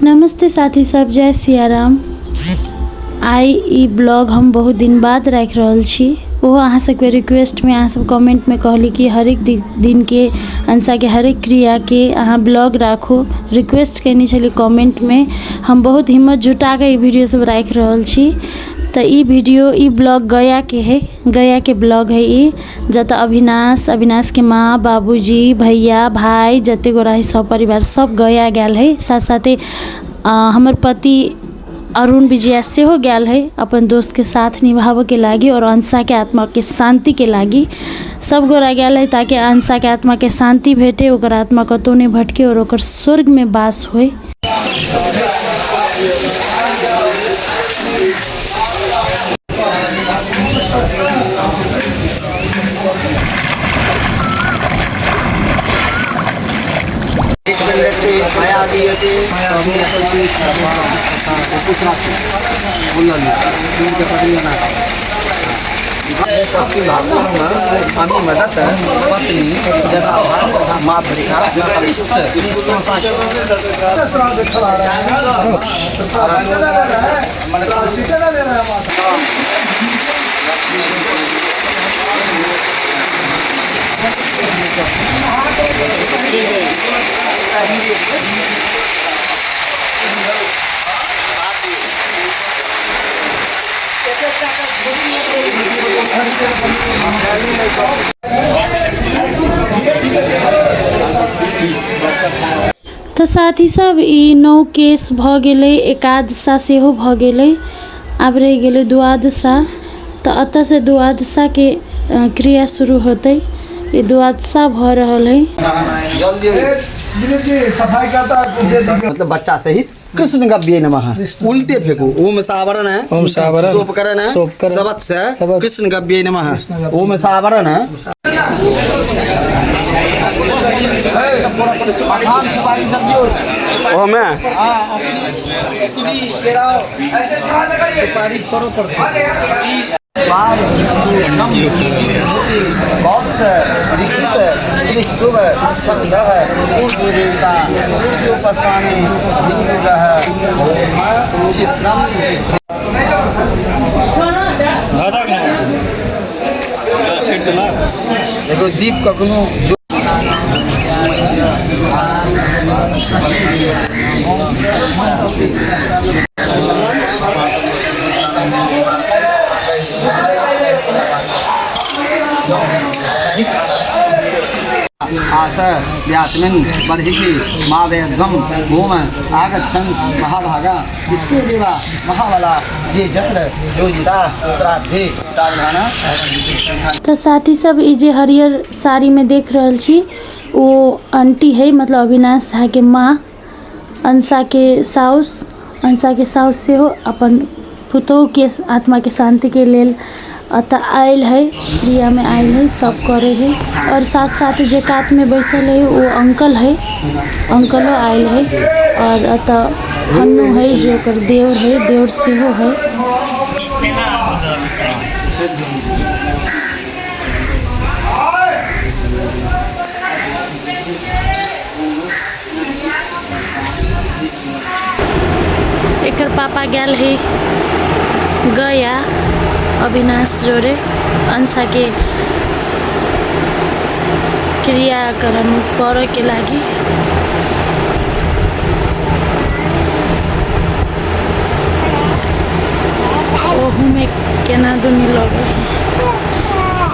नमस्ते साथी सब, जय सियाराम। आइ ई ब्लॉग हम बहुत दिन बाद राखि रहल छी। ओहो अहाँ सबके रिक्वेस्टमे, अहाँ सब कमेंटमे कहली कि हरेक दिनके अंशाके हरेक क्रियाके अहाँ ब्लॉग राखू। रिक्वेस्ट कयने छली कमेंटमे। हम बहुत हिम्मत जुटा कऽ ई वीडियो सब राखि रहल छी। तऽ ई वीडियो, ई ब्लॉग गयाके है, गयाके ब्लॉग है ई, जतऽ अविनाश, अविनाशके माँ, बाबूजी, भैया, भाइ जते गोरा है सब परिवार सब गया गेल है। साथ साथे हमर पति अरुण विजया सेहो गेल है अपन दोस्तके साथ निभाबऽके लागि और अंशाके आत्माके शान्तिके लागि। सब गोरा गेल है ताकि अंशाके आत्माके शान्ति भेटे, ओकर आत्मा कतहु नहि भटके और ओकर स्वर्गमे वास होइ। तऽ साथी सब, ई नौ केस भऽ गेलै, एकादशा सेहो भऽ गेलै, आब रहि गेलै द्वादशा। तऽ एतऽसँ द्वादशाके क्रिया शुरू होतै। ई द्वादशा भऽ रहल है। मतलब बच्चा सहित कृष्ण गव्य नमः। उल्टे फेंकू। ओम सावरण है, ओम सावरण, सोपकरण है, सोपकरण, सबत से सबत, कृष्ण गव्य नमः। ओम सावरण है। ओमे देखो दीप कखनो आस व्यासमिन् बर्हिः मादयध्वं भूम आगच्छन् महाभागा विश्वदेवा महाबला जे जत्र योजिता श्राद्धे सावधान। तऽ साथी सब, ई जे हरियर साड़ीमे देख रहल छी ओ आंटी है, मतलब अविनाश झाके माँ, अंशाके साउस। अंशाके साउस सेहो अपन पुतोहुके आत्माके शान्तिके लेल एतऽ आयल है, क्रियामे आयल है, सब करे है। और साथ साथ जे कातमे बैसल है ओ अंकल है, अंकलो आयल है। और एतऽ हन्नू है जे ओकर देवर है, देवर सेहो है। एकर पापा गेल है गया अविनाश जोरे अंशाके क्रियाक्रम करऽके लागि। ओहूमे केना दुनी लगै है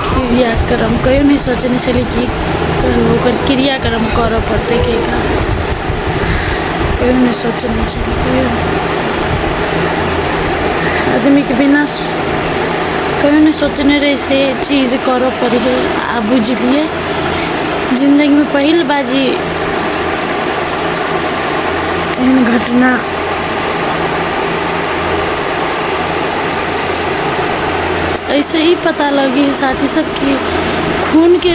क्रियाक्रम। कहियो नहि सोचने छली कि कहियो ओकर क्रियाक्रम करऽ पड़तै। कहियो नहि सोचने छली, कहियो नहि। आदमीके बिना कहियो नहि सोचने रहै से चीज करऽ पड़ै हइ। आब बुझलियै, जिन्दगीमे पहिल बाजी एहन घटना। एहिसँ ई पता लगै हइ साथी सब कि खूनके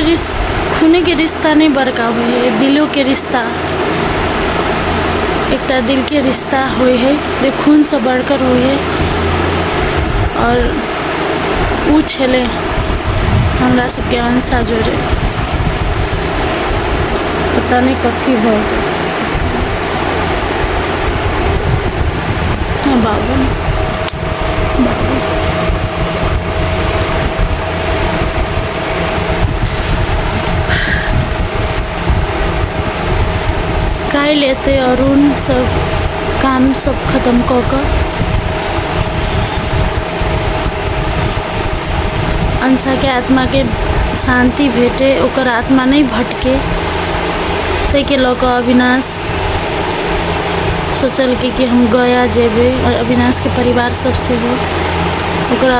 खूनेके रिश्ता नहि बड़का होइ हइ, दिलोके रिश्ता, एकटा दिलके रिश्ता होइ हइ जे खूनसँ बढ़कर होइ हइ। आओर ओ छलै हमरा सबके अंशा जोड़े। पता नहि कथी भऽ गेल। काल्हि एतै अरुण सब काम सब खतम कऽ कऽ अंशाके आत्माके शान्ति भेटै ओकर आत्मा नहि भटकै ताहिके लऽ कऽ अविनाश सोचलकै कि हम गया जेबै आओर अविनाशके परिवार सब सेहो ओकरा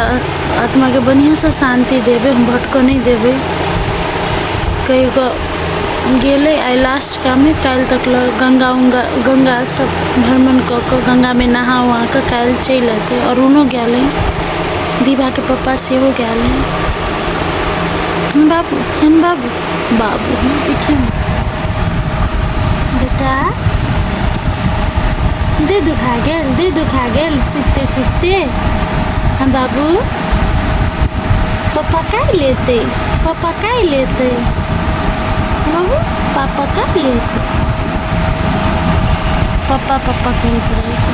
आत्माके बढ़िआँसँ शान्ति देबै हम भटकऽ नहि देबै कहि कऽ गेलै आइ लास्ट कामे काल्हि तक लऽ गङ्गा उङ्गा गङ्गा सब भ्रमण कऽ कऽ गङ्गामे नहा उहा कऽ काल्हि चलि अयतै अरुणो गेल हइ दीवाके पप्पा सेहो गेल हइ बाबू एहन बाबू बाबू देखियौ बेटा देह दुखा गेल देह दुखा गेल सुतते सुतते हम बाबू पप्पा काल्हि एतै पप्पा काल्हि एतै बाबू पापा काल्हि एतै पप्पा पप्पा कहैत रहै छै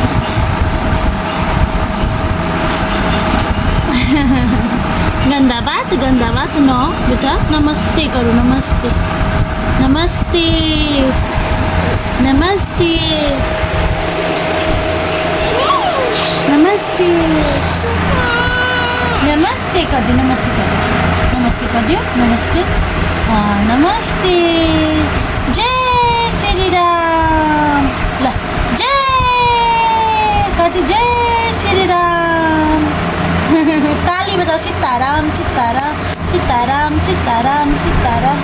गन्दा बात गन्दा बात न बेटा नमस्ते करू नमस्ते नमस्ते नमस्ते नमस्ते नमस्ते कर दियो नमस्ते कर दियो नमस्ते कर दियो नमस्ते हाँ नमस्ते जय श्री राम ल जय कथी जय श्री राम ताली बजाओ सीताराम सीताराम सीताराम सीताराम सीताराम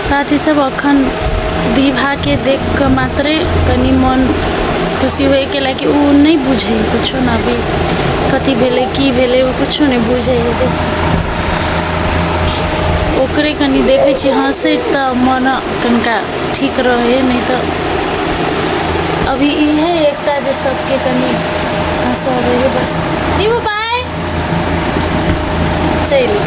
साथी सब अखन दीभाके देख कऽ मात्रे कनि मन खुशी होइ कैलाकि ओ नहि बुझै कुछो ने अभी कथी भेलै की भेलै ओ कुछो नहि बुझै है देख ओकरे कनि देखै छियै हँसैत तऽ मन कनिका ठीक रहै नहि तऽ अभी इहे एकटा जे सबके कनि हँसऽ अबै है बस दीबू बाय चलि गेल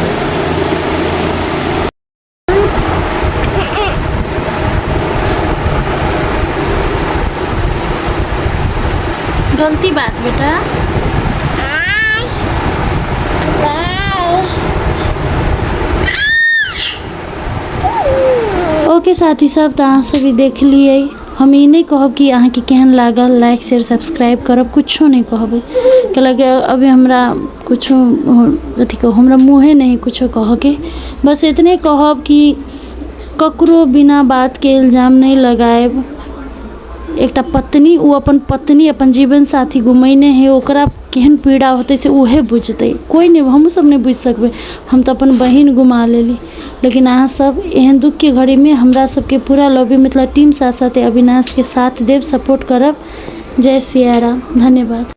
गलती बात बेटा ओके साथी सब तऽ अहाँ सब ई देखलियै हम ई नहि कहब कि अहाँके केहन लागल लाइक शेयर सब्सक्राइब करब कुछो नहि कहबै कैलाकि अभी हमरा कुछो अथी कहू हमरा मुँहे नहि कुछो कहऽके बस एतने कहब कि ककरो बिना बातके इल्जाम नहि लगायब एकटा पत्नी ओ अपन पत्नी अपन जीवन साथी गुमैने हइ ओकरा केहन पीड़ा होतै से उहे बुझतै कोइ नहि हमहूँ सब नहि बुझि सकबै हम तऽ अपन बहिन गुमा लेली लेकिन अहाँ सब एहन दुःखके घड़ीमे हमरा सबके पूरा लव यू मिथिला टीम साथ साथे अविनाशके साथ देब सपोर्ट करब जय सिया राम धन्यवाद।